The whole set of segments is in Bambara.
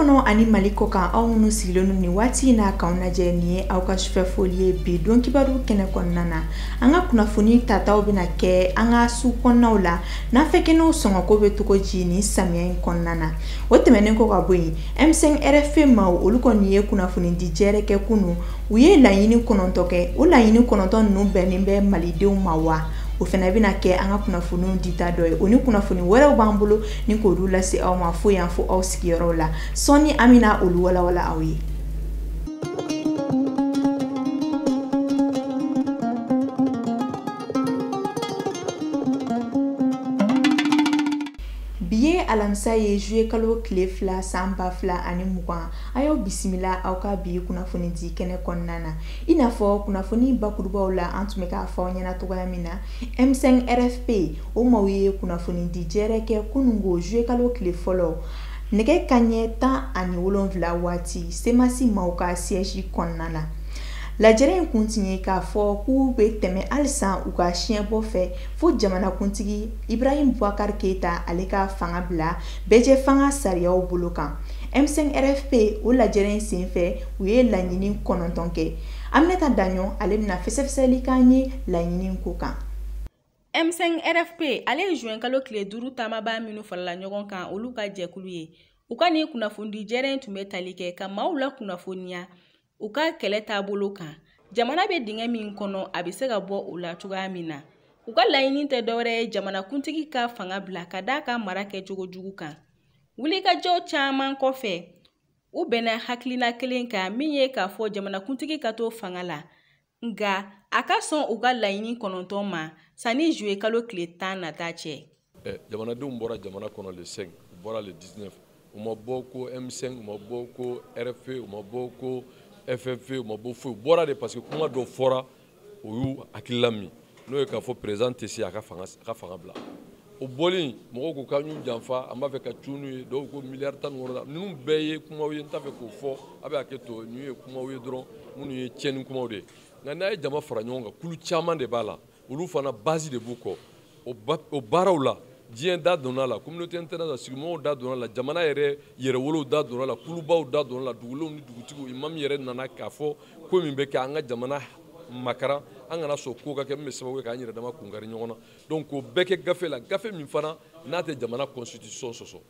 Kɔnɔ ani Mali kɔ kan, aw minnu sigilen don nin waati in na k'anw lajɛ, nin ye aw ka sufɛ foli ye bi don kibaru kɛnɛ kɔnɔna na. An ka kunnafoni tataw bɛna kɛ an ka su kɔnɔnaw la, nafɛnkɛnɛw sɔngɔko bɛ cogo di nin samiya in kɔnɔna na. O tɛmɛnen kɔ ka bɔ yen, M5 RFP maaw olu kɔni ye kunnafoni di jɛrɛ kɛ kunun. U ye laɲini 9 kɛ. O laɲini 9 ninnu bɛnnen bɛ malidenw ma wa? O fana bɛna kɛ an ka kunnafoniw dita dɔ ye. O ni kunnafoni wɛrɛw b'an bolo ni k'olu lase aw ma fo yan fo aw sigiyɔrɔw la. Sɔɔni an bɛna olu walawala aw ye. Bi ye alamisa ye, juillet kalo tile 2 san 2020. A y'aw bisimila aw ka bi kunnafoni di kɛnɛ kɔnɔna na. I n'a fɔ kunnafoni bakurubaw la, an tun bɛ k'a fɔ aw ɲɛna cogoya min na, M5 RFP o maaw ye kunnafoni di jɛrɛ kɛ kunungo juillet kalo tile fɔlɔ nɛgɛ kanɲɛ 17 waati CMAS maaw ka siège kɔnɔna na. Lajɛrɛ in kun tun ye k'a fɔ k'u bɛ tɛmɛ halisa u ka siɲɛbɔ fɛ fo jamanakuntigi Ibrahim Boubacar Keita ale ka fanga bila bɛɛjɛ fanga sariyaw bolo kan. M5 RFP o lajɛrɛ in senfɛ, u ye laɲini 9 kɛ. Aminata Daɲɔ ale bɛna fɛsɛfɛsɛli k'an ye laɲini ko kan. M5 RFP ale ye juin kalo tile 5 taamabaa minnu farala ɲɔgɔn kan olu ka jɛkulu ye. U ka nin kunnafoni jɛrɛ in tun bɛ tali kɛ ka maaw lakunnafoniya u ka kɛlɛ taabolo kan. Jamana bɛ dingɛ min kɔnɔ, a bɛ se ka bɔ o la cogoya min na. U ka laɲini tɛ dɔwɛrɛ ye jamanakuntigi ka fanga bila ka d'a ka mara kɛcogo jugu kan. Wulikajɔ caman kɔfɛ, u bɛnna hakilina kelen kan min ye k'a fɔ jamanakuntigi ka to fanga la, nka a ka sɔn u ka laɲini 9 ma sanni juillet kalo tile 10 nata cɛ. Jamanadenw bɔra jamana kɔnɔ le 5, u bɔra le 19, u ma bɔ ko M5, u ma bɔ ko RFP, u ma bɔ ko FFP, u ma bɔ foyi. U bɔra de parce que kuma dɔ fɔra o y'u hakilila min, n'o ye k'a fɔ président tɛ se a ka fanga bila. O bɔlen, mɔgɔw ko k'an y'u janfa, an b'a fɛ ka cun n'u ye, dɔw ko miliyari 16 la. Ninnu bɛɛ ye kumaw ye, n t'a fɛ k'o fɔ, a bɛ hakɛ to, ninnu ye kumaw ye dɔrɔn minnu ye tiɲɛni kumaw de ye. Nka n'a ye jama fara ɲɔgɔn kan, kulu caman de b'a la, olu fana base de b'u kɔ. O baaraw la, diɲɛ da donna la, communauté internationale sigimɔgɔw da donna la, jamana yɛrɛ yɛrɛwolow da donna la, kulubaw da donna la, dugulenw ni dugutigiw, imam yɛrɛ nana k'a fɔ ko min bɛ kɛ an ka jamana makaran, an kana sɔn ko ka kɛ min bɛ sababu ye k'an yɛrɛ dama kunkari ɲɔgɔn na. Donc k'o bɛɛ kɛ gafe la, gafe min fana n'a tɛ jamana constitution sɔsɔ,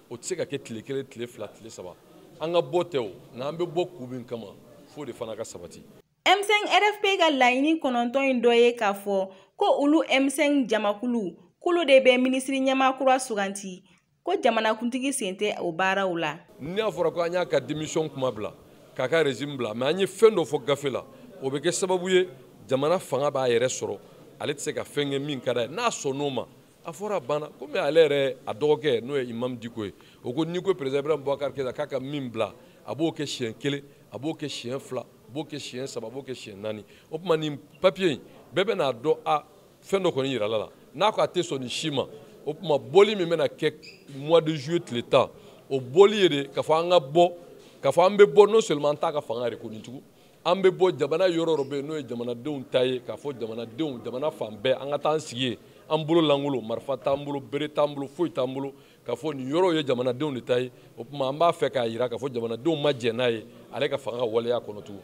o tɛ se ka kɛ tile 1, tile 2, tile 3. An ka bɔ tɛ o, nka an bɛ bɔ kun min kama, f'o de fana ka sabati. M5 RFP ka laɲini 9 in dɔ ye k'a fɔ ko olu M5 jamakulu k'olu de bɛ minisiri ɲɛmaa kura suganti, ko jamanakuntigi sen tɛ o baaraw la. N'a fɔra ko an y'a ka démission kuma bila, k'a ka régime bila, mais an ye fɛn dɔ fɔ gafe la, o bɛ kɛ sababu ye jamana fanga b'a yɛrɛ sɔrɔ, ale tɛ se ka fɛn kɛ min ka d'a ye. N'a sɔnn'o ma, a fɔra a banna. Komi ale yɛrɛ a dɔgɔkɛ n'o ye Imam Dicko ye, o ko n'i ko président Ibrahim Boubacar Keita k'a ka min bila, a b'o kɛ siɲɛ 1, a b'o kɛ siɲɛ 2, a b'o kɛ siɲɛ 3, a b'o kɛ siɲɛ 4. O tuma nin papier in bɛɛ bɛn'a dɔn, a fɛn dɔ kɔni yirala la. N'a ko a tɛ sɔn nin si ma, o tuma bɔli min bɛna kɛ mois de juillet tile 10, o bɔli ye de k'a fɔ an ka bɔ, k'a fɔ an bɛ bɔ non seulement an t'a ka fanga reconnu tugun, an bɛ bɔ jamana yɔrɔ yɔrɔ bɛ yen n'o ye jamanadenw ta ye, k'a fɔ jamanadenw, jamana fan bɛɛ, an ka taa an sigi yen, an bolo lankolon, marifa t'an bolo, bere t'an bolo, foyi t'an bolo, k'a fɔ nin yɔrɔ ye jamanadenw de ta ye. O tuma an b'a fɛ k'a jira k'a fɔ jamanadenw ma jɛn n'a ye ale ka fanga ka waleya kɔnɔ tugun.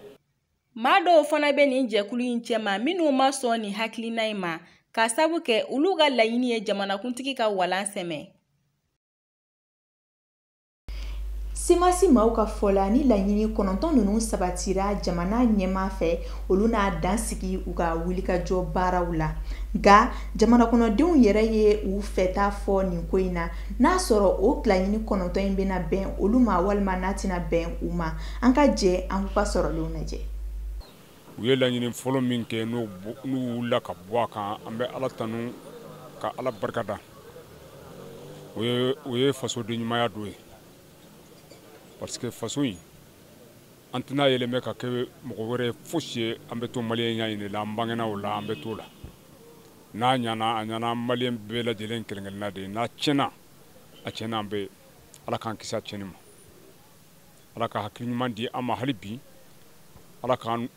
Maa dɔw fana bɛ nin jɛkulu in cɛma minnu ma sɔn nin hakilina in ma, k'a sabu kɛ olu ka laɲini ye jamanakuntigi ka walan sɛmɛ. CMAS maaw ka fɔ la, ni laɲini 9 ninnu sabatira jamana ɲɛmaa fɛ, olu n'a dan sigi u ka wulikajɔ baaraw la. Nka jamana kɔnɔdenw yɛrɛ ye u fɛta fɔ nin ko in na, n'a sɔrɔ o laɲini 9 in bɛna bɛn olu ma walima n'a tɛna bɛn u ma. An ka jɛ an k'u ka sɔrɔlenw lajɛ. U ye laɲini fɔlɔ min kɛ, n'u wulila ka bɔ a kan, an bɛ Ala tanu ka Ala barikada. O ye fasoden ɲumanya dɔ ye. Parce que faso in, an tɛna yɛlɛmɛ ka kɛ mɔgɔ wɛrɛ fosi ye, an bɛ to maliyɛnya in de la, an bangena o la, an bɛ to la. N'a ɲana, a ɲana maliyɛn bɛɛ lajɛlen kelen kelenna de ye. N'a tiɲɛna, a tiɲɛna, an bɛ Ala k'an kisi a tiɲɛni ma. Ala ka hakili ɲuman di an ma hali bi. Ala k'an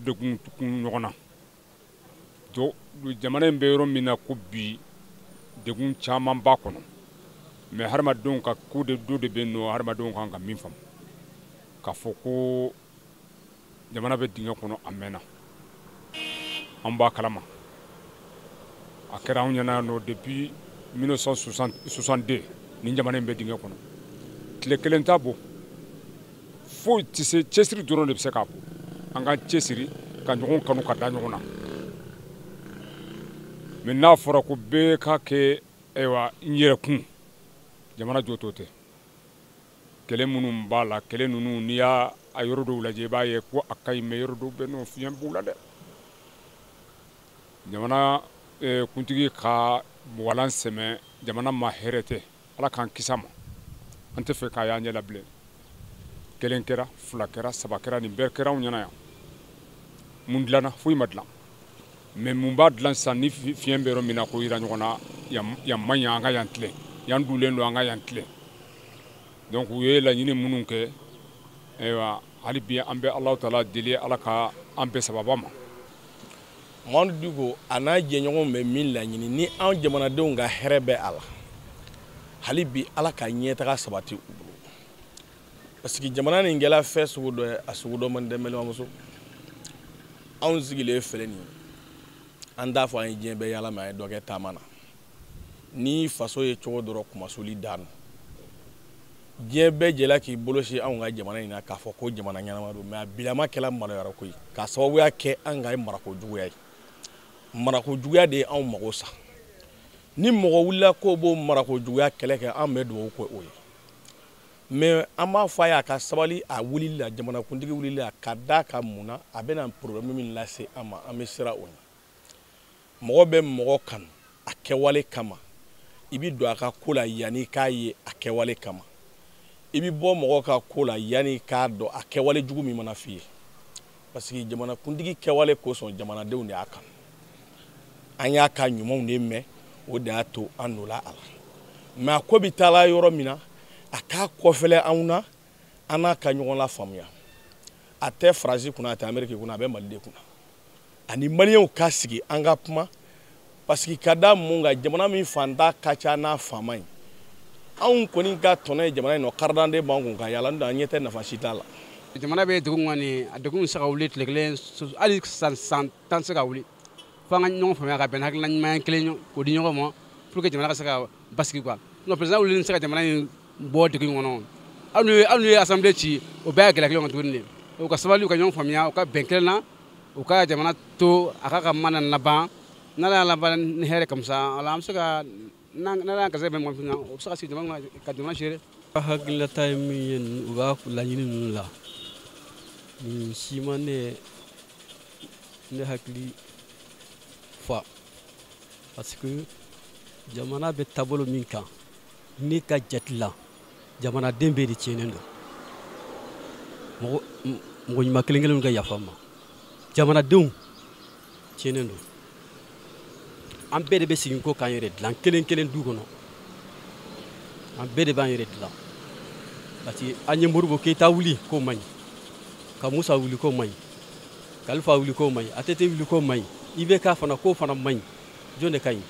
degun kun ɲɔgɔn na. Jamana in bɛ yɔrɔ min na ko bi, degun caman b'a kɔnɔ. Mais hadamadenw ka ko de dɔ de bɛ yen nɔ, hadamadenw kan ka min faamu k'a fɔ ko jamana bɛ dingɛ kɔnɔ a mɛnna, an b'a kalama. A kɛra anw ɲɛna yan nɔ depuis 1962 nin jamana in bɛ dingɛ kɔnɔ. Tile kelen t'a bɔ, foyi tɛ se, cɛsiri dɔrɔn de bɛ se k'a bɔ. An k'an cɛsiri ka ɲɔgɔn kanu ka da ɲɔgɔn na. Mais n'a fɔra ko bɛɛ ka kɛ ayiwa n yɛrɛ kun, jamana jɔ t'o tɛ. Kɛlɛ minnu b'a la, kɛlɛ ninnu n'i y'a yɔrɔ dɔw lajɛ, i b'a ye ko a ka ɲi, mais yɔrɔ dɔw bɛ yen nɔ fiɲɛ b'u la dɛ. Jamana kuntigi ka walan sɛmɛ jamana ma hɛrɛ tɛ, Ala k'an kisi a ma. An tɛ fɛ k'a y'an ɲɛ la bilen. Kelen kɛra, fila kɛra, saba kɛra, nin bɛɛ kɛra anw ɲɛna yan. Mun dilanna? Foyi ma dilan. Mais mun b'a dilan sisan? Ni fiɲɛ bɛ yɔrɔ min na, k'o yira ɲɔgɔn na, yan man ɲi, an ka yan tilen, yan dulen don, an ka yan tilen. Donc u ye laɲini minnu kɛ, ayiwa hali bi an bɛ Alahu taala deli, Ala ka an bɛɛ sababa ma. Mamadu Diko a n'a jɛɲɔgɔnw bɛ min laɲini, ni anw jamanadenw ka hɛrɛ bɛ a la, hali bi Ala ka ɲɛtaga sabati u bolo. Parce que jamana nin kɛla fɛn sugu dɔ ye, a sugu dɔ man di n balimamuso. Anw sigilen filɛ nin ye, an t'a fɔ an ye diɲɛ bɛɛ yala, mais an ye dɔ kɛ taama na. Ni faso ye cogo dɔrɔn kumasuli dan nɔ, diɲɛ bɛɛ jɛla k'i bolo si anw ka jamana in na k'a fɔ ko jamana ɲɛnama don. Mais a bilama kɛla maloyara koyi, k'a sababuya kɛ an ka marako juguya ye. Marako juguya de ye anw mago sa. Ni mɔgɔ wulila k'o b'o marako juguya kɛlɛ kɛ, an bɛ dugawu kɛ o ye. Mais an b'a fɔ a ye a ka sabali a wulili la, jamanakuntigi wulili la, ka d'a kan mun na a bɛna problème min lase an ma, an bɛ siran o ɲɛ. Mɔgɔ bɛ mɔgɔ kanu a kɛwale kama, i bɛ don a ka ko la yanni k'a ye a kɛwale kama, i bɛ bɔ mɔgɔ ka ko la yanni k'a dɔn a kɛwale jugu min mana f'i ye. Parce que jamanakuntigi kɛwale kosɔn jamanadenw de y'a kanu, an y'a ka ɲumanw de mɛn, o de y'a to an donna a la. Mais a ko bɛ taa la yɔrɔ min na, a k'a kɔfɛlɛ anw na, an n'a ka ɲɔgɔn lafaamuya. A tɛ Faransi kunna, a tɛ Amérique kunna, a bɛ Mali de kunna. Ani Maliyɛnw ka sigi an ka kuma, parce que ka da mun kan, jamana min fantan ka ca n'a faama ye, anw kɔni ka tɔnɔ ye jamana in nɔ, carte d'identité b'an kun ka yala, n'o tɛ an ɲɛ tɛ nafa si t'a la. Jamana bɛ degun kɔni, a degun tɛ se ka wuli tile kelen, hali san 10 tɛ se ka wuli. Fo an ka ɲɔgɔn faamuya ka bɛn hakilina ɲuman kelen k'o di ɲɔgɔn ma pour que jamana ka se ka basigi quoi. Sinon président wulilen tɛ se ka jamana in bɔ degun kɔnɔ. Hali n'u ye assemblée ci, o bɛɛ y'a gɛlɛya kelen kɔnɔ tuguni de. U ka sabali, u ka ɲɔgɔn faamuya, u ka bɛn kelen na, u ka jamana to a ka mana laban. N'Ala y'a laban ni hɛrɛ comme ça, ala an bɛ se ka n'Ala y'an garisɛgɛ bɛn mɔgɔ min na, o bɛ se ka sigi jamana kunna ka jamana gérer. Hakilinata ye min ye u ka laɲini ninnu la, nin si ma ne hakili fa, parce que jamana bɛ taabolo min kan, ne ka jate la, jamanaden bɛɛ de tiɲɛnen don. Mɔgɔ mɔgɔ ɲuman kelen kelenw ka yafa n ma, jamanadenw tiɲɛnen don. An bɛɛ de bɛ segin ko k'an yɛrɛ dilan kelen kelen du kɔnɔ, an bɛɛ de b'an yɛrɛ dilan. Parce que an ye Modibo Keyita wuli k'o man ɲi, ka Musa wuli k'o man ɲi, Kalifa wuli k'o man ɲi, ATT wuli k'o man ɲi, IBK fana k'o fana man ɲi. Jɔn de ka ɲi?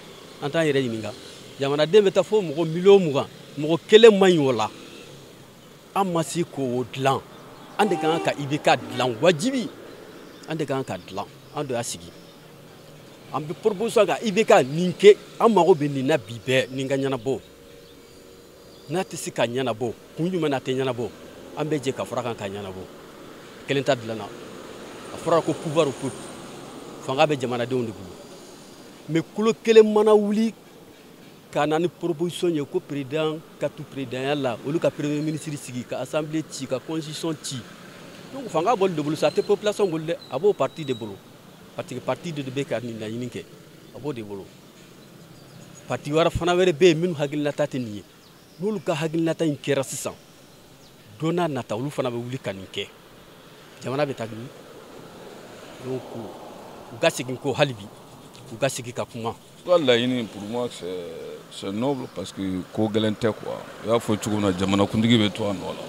An t'an yɛrɛ ɲininka. Jamanaden bɛ taa fo mɔgɔ 20 miliyɔn, mɔgɔ kelen man ɲi o la. An ma se k'o dilan. An de ka kan ka IBK dilan wajibi, an de ka kan ka dilan, an de y'a sigi. An bɛ proposition kan IBK nin kɛ, an mago bɛ nin na bi bɛɛ, nin ka ɲɛnabɔ. N'a tɛ se ka ɲɛnabɔ, kun jumɛn na a tɛ ɲɛnabɔ? An bɛ jɛ ka fara kan ka ɲɛnabɔ. Kelen ta dilanna, a fɔra ko pouvoir au peuple, fanga bɛ jamanadenw de bolo. Mais kulo kelen mana wuli ka na ni proposition ye ko président ka to présidentya la, olu ka premier ministre sigi, ka assemblée ci, ka constitution ci, donc fanga b'olu de bolo sa, a tɛ population bolo dɛ, a b'o parti de bolo. Parce que parti de bɛ ka nin laɲini kɛ, a b'o de bolo. Parti wɛrɛ fana wɛrɛ bɛ yen minnu hakilinata tɛ nin ye, n'olu ka hakilinata in kɛra sisan, don n'a nata olu fana bɛ wuli ka nin kɛ, jamana bɛ taa min. Donc u ka segin ko hali bi u ka sigi ka kuma. Ka laɲini, pour moi c'est noble, parce que ko gɛlɛn tɛ quoi. I y'a fɔ cogo min na, jamanakuntigi bɛ to a nɔ la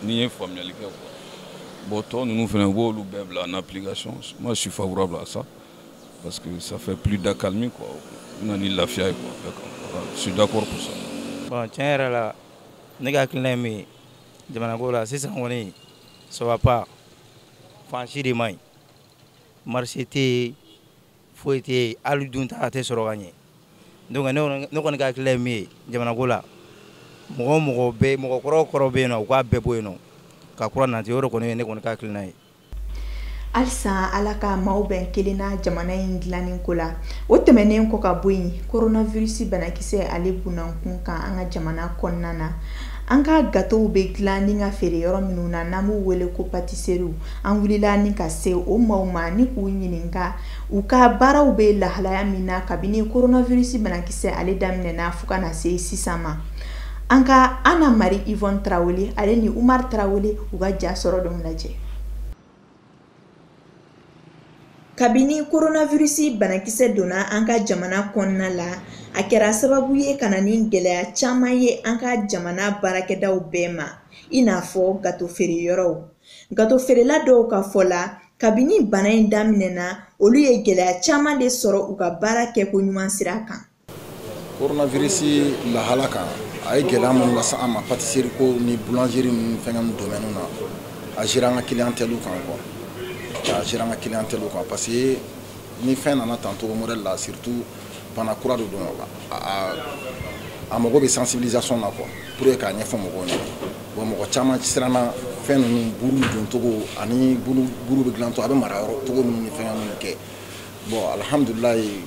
n'i ye faamuyali kɛ quoi. Bon, tɔ ninnu fana, u b'olu bɛɛ bila en application. Moi, je suis favorable à ça parce que ça fait plus d'accalmie quoi, u bɛ na ni lafiya ye quoi bɛɛ kan. Voilà, je suis d'accord pour ça. Bon, tiɲɛ yɛrɛ la, ne ka hakilina ye min ye jamanako la sisan kɔni, ça va pas, fan si de man ɲi, marché tɛ yen, foyi tɛ yen, hali dunta a tɛ sɔrɔ ka ɲɛ. Donc ne kɔni ka hakilina ye min ye jamanako la, mɔgɔ o mɔgɔ bɛ mɔgɔ kɔrɔ o kɔrɔ bɛ yen nɔ, u k'a bɛɛ bɔ yen nɔ ka kura nati. O de kɔni ye ne kɔni ka hakilina ye. Halisa Ala ka maaw bɛn kelen na jamana in dilanni ko la. O tɛmɛnen kɔ ka bɔ yen, coronavirus banakisɛ ale bunakun kan an ka jamana kɔnɔna na, an ka gâteau bɛ dilan ni ka feere yɔrɔ minnu na, n'an b'u wele ko pâtisserie, an wulila ni ka se o maaw ma ni k'u ɲininka u ka baaraw bɛ lahalaya min na kabini coronavirus banakisɛ ale daminɛna fo ka na se sisan ma. An ka Anna Marie Yvonne Traoré ale ni Umar Traoré u ka ja sɔrɔ dɔw lajɛ. Kabini coronavirus banakisɛ donna an ka jamana kɔnɔna la, a kɛra sababu ye ka na ni gɛlɛya caman ye an ka jamana baarakɛdaw bɛɛ ma, i n'a fɔ gâteau feere yɔrɔw. Gâteau feerela dɔw ka fɔ la, kabini bana in daminɛna, olu ye gɛlɛya caman de sɔrɔ u ka baara kɛko ɲuman sira kan. Coronavirus lahala kan, a ye gɛlɛya minnu lase an ma pâtisserie ko ni boulangerie ninnu fɛngɛ ninnu domaine na, a géré an ka clientèle kan quoi. A géré an ka clientèle kan parce que ni fɛn nana tan cogo modèle la, surtout bana kura de don, a mago bɛ sensibilisation na quoi, pour que k'a ɲɛfɔ mɔgɔw ɲɛna. Bon, mɔgɔ caman siranna fɛn ninnu buru doncogo ani buru bɛ dilan cogo, a bɛ mara yɔrɔ cogo minnu ni fɛn minnu kɛ. Bon, alhamdulilayi,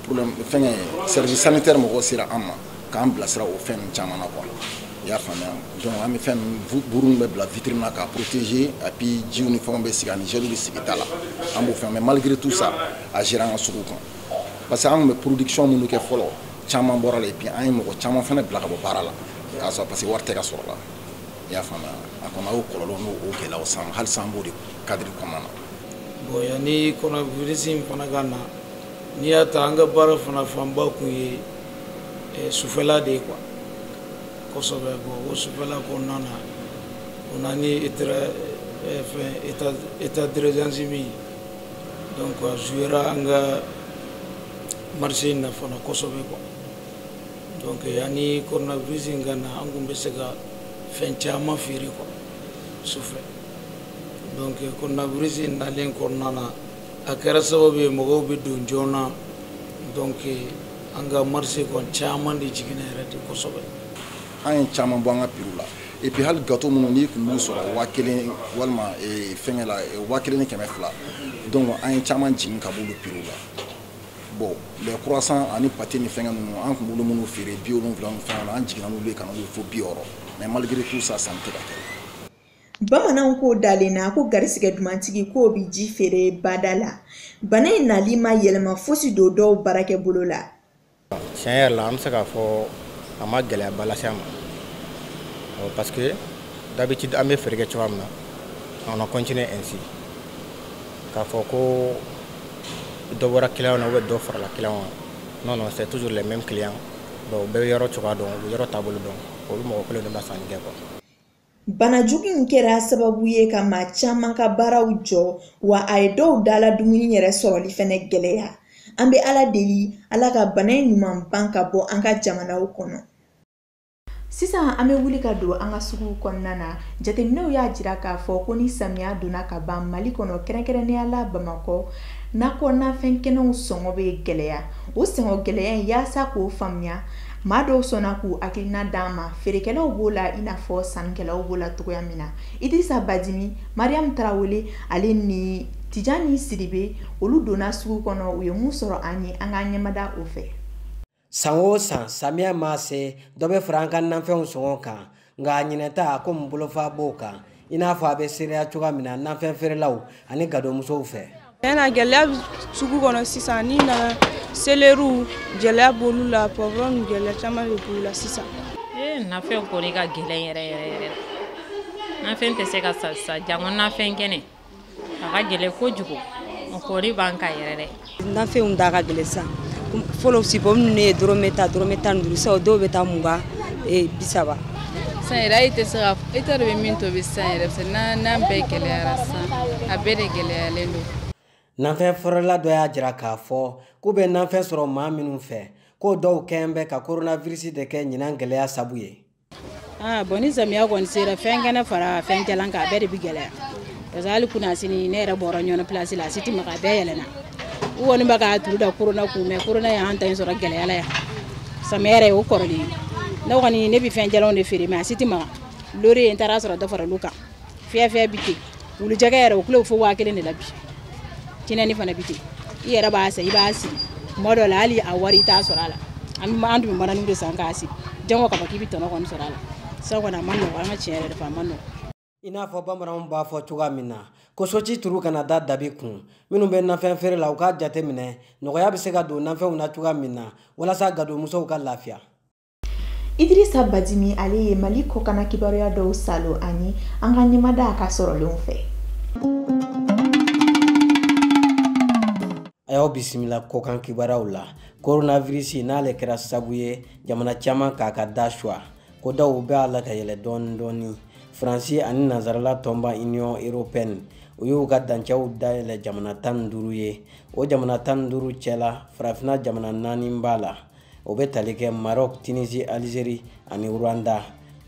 problème fɛngɛ service sanitaire mɔgɔw sera an ma k'an bilasira o fɛn ninnu caman na quoi. I y'a faamuya? Donc an bɛ fɛn ninnu buru bɛ bila vitrine na k'a protéger, et puis jiw ni fɛnw bɛ sigi ani gel bɛ sigi da la, an b'o fɛn. Mais malgré tout ça, a géré an ka sugu kan parce que an tun bɛ production minnu kɛ fɔlɔ, caman bɔra la, et puis an ye mɔgɔ caman fana bila ka bɔ baara la k'a sɔrɔ parce que wari tɛ ka sɔrɔ la. I y'a faamuya? A kɔni a y'o kɔlɔlɔ n'o gɛlɛyaw s'an ma, halisa an b'o de cadre kɔnɔna na. Bon, yanni coronavirus in fana ka na, n'i y'a ta an ka baara fana fanba kun ye sufɛla de ye quoi, kosɛbɛ. Bon, o sufɛla kɔnɔna na, o na ni fɛn état d'urgence min ye, donc a jouera an ka marché in na fana kosɛbɛ quoi. Donc yanni coronavirus in ka na, an kun bɛ se ka fɛn caman feere quoi sufɛ. Donc coronavirus in nalen kɔnɔna na, a kɛra sababu ye mɔgɔw bɛ don joona, donc an ka marché kɔni caman de jiginna yɛrɛ de kosɛbɛ. An ye caman bɔ an ka prix la, et puis hali gâteau minnu n'i tun b'u sɔrɔ 1000 walima fɛngɛ la 1200, donc an ye caman jigin ka b'olu prix la. Bon, les croissants ani pâté ni fɛngɛ ninnu, an tun b'olu minnu feere 70 ni fɛngɛ na, an jiginna n'olu ye ka na n'olu fo 60, mais malgré tout ça, sanni tɛ ka kɛ. Bamananw ko dalen na ko garisigɛ dumantigi k'o bi ji feere bada la. Bana in nali ma yɛlɛma fosi don dɔw baarakɛ bolo la. Tiɲɛ yɛrɛ la, an bɛ se k'a fɔ a ma gɛlɛyaba lase an ma parce que d'habitude an bɛ feere kɛ cogoya min na, on a continué ainsi. K'a fɔ ko dɔ bɔra client na ou bien dɔ farala client kan, non non, c'est toujours les mêmes clients. Donc bɛɛ bɛ yɔrɔ cogoya dɔn, u bɛ yɔrɔ taabolo dɔn, olu mɔgɔ kelen de bɛ na sanni kɛ quoi. Bana jugu in kɛra sababu ye ka maa caman ka baaraw jɔ, wa a ye dɔw dala dumuni yɛrɛ sɔrɔli fɛnɛ gɛlɛya. An bɛ Ala deli, Ala ka bana in ɲuman ban ka bɔ an ka jamanaw kɔnɔ. Sisan an bɛ wuli ka don an ka suguw kɔnɔna na. Jateminɛw y'a jira k'a fɔ ko ni samiya donna ka ban Mali kɔnɔ, kɛrɛnkɛrɛnnenya la Bamakɔ, nakɔ nafɛn kɛnɛw sɔngɔ bɛ gɛlɛya. O sɔngɔ gɛlɛya in, yaasa k'o faamuya, maa dɔw sɔnna k'u hakilina d'an ma. Feerekɛlaw b'o la i n'a fɔ sannikɛlaw b'o la cogoya min na. Idrissa Badimi, Mariam Traoré ale ni Tijani Sidibe, olu donna sugu kɔnɔ, u ye mun sɔrɔ an ye, an k'an ɲɛmada o fɛ. San o san, samiya ma se, dɔ bɛ fara an ka nafɛnw sɔngɔ kan, nka ɲinɛta komi bolofa b'o kan, i n'a fɔ a bɛ seereya cogoya min na nafɛn feerelaw ani gadomusow fɛ. Tiɲɛna, gɛlɛya bɛ sugu kɔnɔ sisan. N'i nana, seleriw gɛlɛya b'olu la, poivron gɛlɛya caman de b'u la sisan. Nafɛn kɔni ka gɛlɛn yɛrɛ yɛrɛ yɛrɛ. Nafɛn tɛ se ka san sisan, janko nafɛn kɛnɛ, a ka gɛlɛn kojugu, o kɔni b'an kan yɛrɛ dɛ. Nafɛnw da ka gɛlɛn sisan. Fɔlɔ sipɔmu ninnu ye dɔrɔmɛ 10, dɔrɔmɛ 15, sisan dɔw bɛ taa 20, 30. Sisan yɛrɛ e tɛ se ka e t'a dɔn i bɛ min tobi sisan yɛrɛ, parce que n'an bɛɛ gɛlɛyara sisan, a bɛɛ de gɛlɛyalen don. Nafɛn feerela dɔ y'a jira k'a fɔ k'u bɛ nafɛn sɔrɔ maa minnu fɛ, Ko dɔw kɛn bɛ ka coronavirus de kɛ ɲinan gɛlɛya sabu ye. Bon ni samiya kɔni sera fɛn kɛnɛ fara fɛn jalan kan a bɛɛ de bi gɛlɛya. Parce que hali kunnasini ne yɛrɛ bɔra ɲɔnɔ place la a si tɛ maga a bɛɛ yɛlɛnna. U kɔni bɛ k'a turu da corona kun mais corona y'an ta in sɔrɔ gɛlɛya la yan. Samiya yɛrɛ o kɔrɔlen ye. Ne kɔni ne bɛ fɛn jalanw de feere mais a si tɛ maga. Lori n taara sɔrɔ dɔ fara olu kan. Fiyɛ bi ten. Wulujɛgɛ yɛrɛ o kulo fo 1000 de la bi. Tinɛni fana bi ten. I yɛrɛ b'a san i b'a siri. Tuma dɔ la hali a wari i t'a sɔrɔ a la. An tun bɛ mananiw de san k'a siri. Jango k'a fɔ k'i bɛ tɔnɔ kɔni sɔrɔ a la. Sisan kɔni a ma nɔgɔn an ka tiɲɛ yɛrɛ de fɔ a ma nɔgɔn. I n'a fɔ bamananw b'a fɔ cogoya min na ko soci turu kana da dabi kun minnu bɛ nafɛn feere la u k'a jate minɛ nɔgɔya bɛ se ka don nafɛnw na cogoya min na walasa gadonmusow ka lafiya. Idrissa Badimi ale ye Mali kɔkanna kibaruya dɔw salo ani an ka ɲɛmada a ka sɔrɔlenw fɛ. A y'aw bisimila kɔkan kibaruyaw la. Coronavirus n'ale kɛra sabu ye jamana caman k'a ka da suwa ko daw bɛ a la ka yɛlɛ dɔɔni dɔɔni. Faransi ani nanzarala tɔnba Union européenne u y'u ka dancɛw dayɛlɛ jamana 15 ye. O jamana 15 cɛla farafinna jamana 4 b'a la. O bɛ tali kɛ Maroc, Tunisie, Algérie ani Rwanda.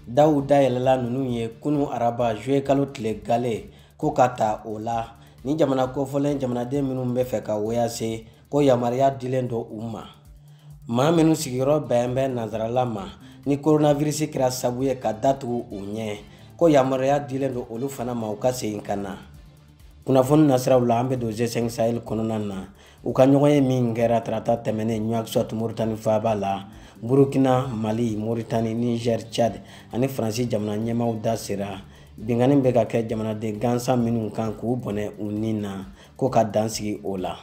Daw dayɛlɛla ninnu ye kunu araba juillet kalo tile gale ko ka ta o la ni jamana kofɔlen jamanaden minnu bɛ fɛ ka voyager ko yamaruya dilen don u ma. Maa minnu sigiyɔrɔ bɛn bɛ nanzarala ma ni coronavirus kɛra sabu ye ka datugu u ɲɛ ko yamaruya dilen don olu fana ma u ka segin ka na. Kunnafoni nasiraw la an bɛ don G5 Sahel kɔnɔna na. U ka ɲɔgɔn ye min kɛra tarata tɛmɛnen Nouakchott Mauritanie faaba la, Burkina, Mali, Mauritanie, Niger, Tchad ani Faransi jamana ɲɛmaaw da sera binkanni bɛ ka kɛ jamanaden gansan minnu kan k'u bɔnɛ u ni na ko ka dan sigi o la.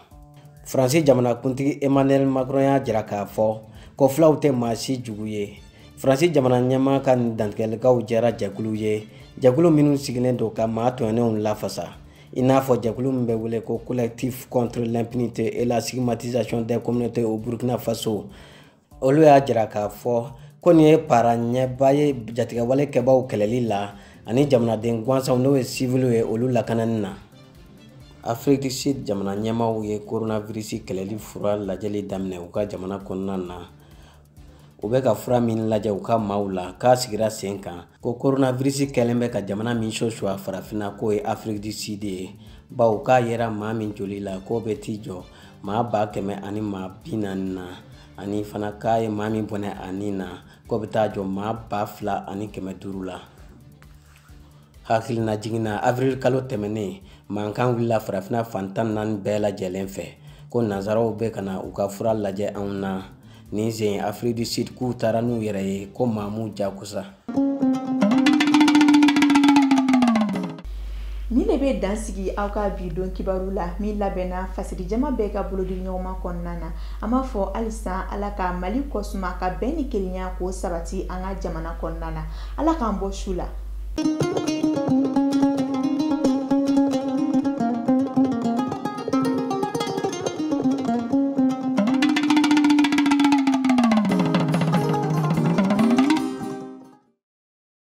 Faransi jamanakuntigi Emmanuel Macron y'a jira k'a fɔ ko filaw tɛ maa si jugu ye. Faransi jamana ɲɛmaa ka nin dantigɛlikaw jɛra jɛkulu ye, jɛkulu minnu sigilen don ka maa tɔɲɔnenw lafasa. I n'a fɔ jɛkulu min bɛ wele ko Collectif contre l'impunité et la stigmatisation des communautés au Burkina Faso. Olu y'a jira k'a fɔ ko nin ye para ɲɛba ye jatigɛwale kɛbaaw kɛlɛli la ani jamanaden gansanw n'o ye civiliw ye olu lakanani na. Afrique du Sud jamana ɲɛmaaw ye coronavirus kɛlɛli fura lajɛli daminɛ u ka jamana kɔnɔna na. U bɛ ka fura min lajɛ u ka maaw la k'a sigira sen kan ko coronavirus kɛlen bɛ ka jamana min sosuwa farafinna k'o ye Afrique du Sud ye, bawo k'a yera maa min joli la k'o bɛ t'i jɔ maa 140 na ani fana k'a ye maa min bɔnɛ a ni na k'o bɛ taa jɔ maa 2500 la. Hakilina jiginna avril kalo tɛmɛnen mankan wulila farafinna fan 14 bɛɛ lajɛlen fɛ ko nanzaraw bɛ ka na u ka fura lajɛ anw na. Nin sen Afrique du Sud k'u taara n'u yɛrɛ ye ko maa m'u jagosa. Nin de bɛ dan sigi aw ka bi don kibaru la min labɛnna fasirijama bɛɛ ka bolodi ɲɔgɔnma kɔnɔna na. An b'a fɔ halisa Ala ka Mali kɔsuma ka bɛn ni kelenya k'o sabati an ka jamana kɔnɔna na. Ala k'an bɔ su la.